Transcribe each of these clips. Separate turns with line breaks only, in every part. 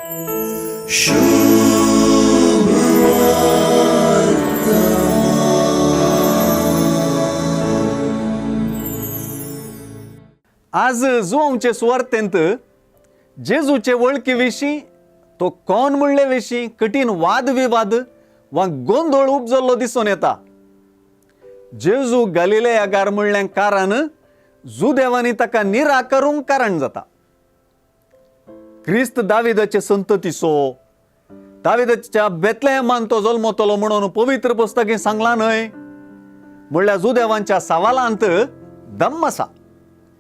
आज जुवांचे सुवार्तेंत जेजूचे वळखी विशीं, तो कोण म्हणले विशीं कठीण वादविवाद वा गोंदळ उपजल्लो दिसून येता. जेजू गलिलेयागार म्हणलें कारण जुदेवांनी ताका निराकरूंक कारण जाता. क्रिस्त दाविदाचे संततीचो, दाविदाच्या बेतलेहमान तो जल्मतलो म्हणून पवित्र पुस्तकी सांगलां न्हय म्हणल्यार जुदेवांच्या सवालांत दम आसा.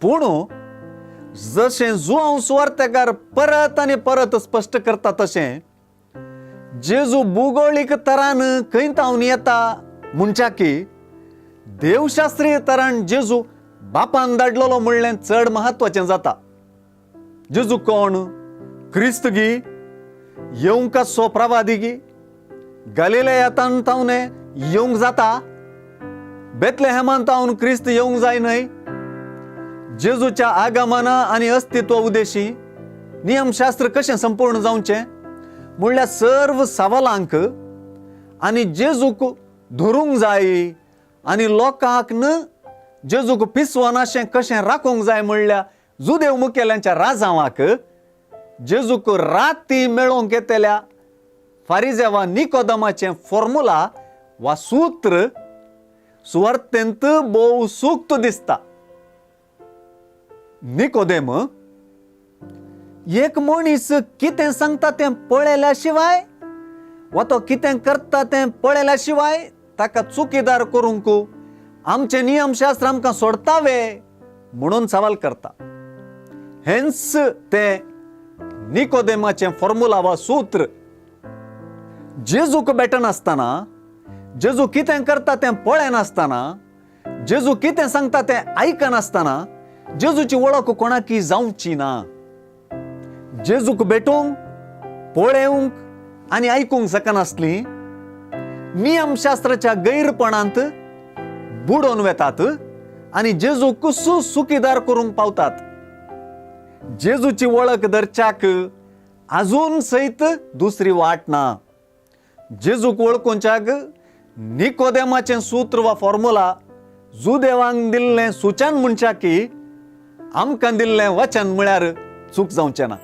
पूण जशें जुआंव सुवार्तेकार परत आनी परत स्पश्ट करता तशें जेजू भुगोळीक तरान खंय तावन येता म्हणच्या की देवशास्त्रीय तरान जेजू बापान धाडलेलो म्हणलें चड म्हत्वाचें जाता. जेजू कोण? क्रिस्त गी? येवंक आसचो प्रवादी गी? गलिलेया तावन येवंक जाता? बेतलेहमान तावन क्रिस्त येवंक जाय न्हय? जेजूच्या आगमना आनी अस्तित्व उद्देशी नियमशास्त्र कशें संपूर्ण जावचें म्हणल्यार सर्व सवालांक आनी जेजूक धरूंक जाय आनी लोकांक न जेजूक पिसवनाशें कशें राखूंक जाय म्हणल्यार जुदेव मुखेल्यांच्या राजांवाक जेजूक राती मेळोवंक येतल्या फारिजेवा निकोदमाचें फॉर्मुला वा सूत्र सुवार्थेंत भोव सुक्त दिसता. निकोदेम एक मनीस कितें सांगता तें पळयल्या शिवाय वा तो कितें करता तें पळयल्या शिवाय ताका चुकीदार करूंक आमचें नियमशास्त्र आमकां सोडतावे म्हणून सवाल करता. हेंच तें निकोदेमाचें फॉर्मुला वा सूत्र. जेजूक भेटनासतना, जेजू कितें करता तें पळयनासतना, जेजू कितें सांगता तें आयकनासतना जेजूची वळख कोणाकी जावची ना. जेजूक भेटूंक, पळोवंक आनी आयकूंक शकनासली नियमशास्त्राच्या गैरपणांत बुडोवन वेतात आनी जेजूक सुखीदार करूंक पावतात. जेजूची वळख धरच्याक अजून सयत दुसरी वाट ना. जेजूक वळखुच्याक निकोदेमाचें सूत्र वा फॉर्मुला जुदेवांक दिल्लें सुचन म्हणच्या की आमकां दिल्लें वचन म्हळ्यार चूक जावचें ना.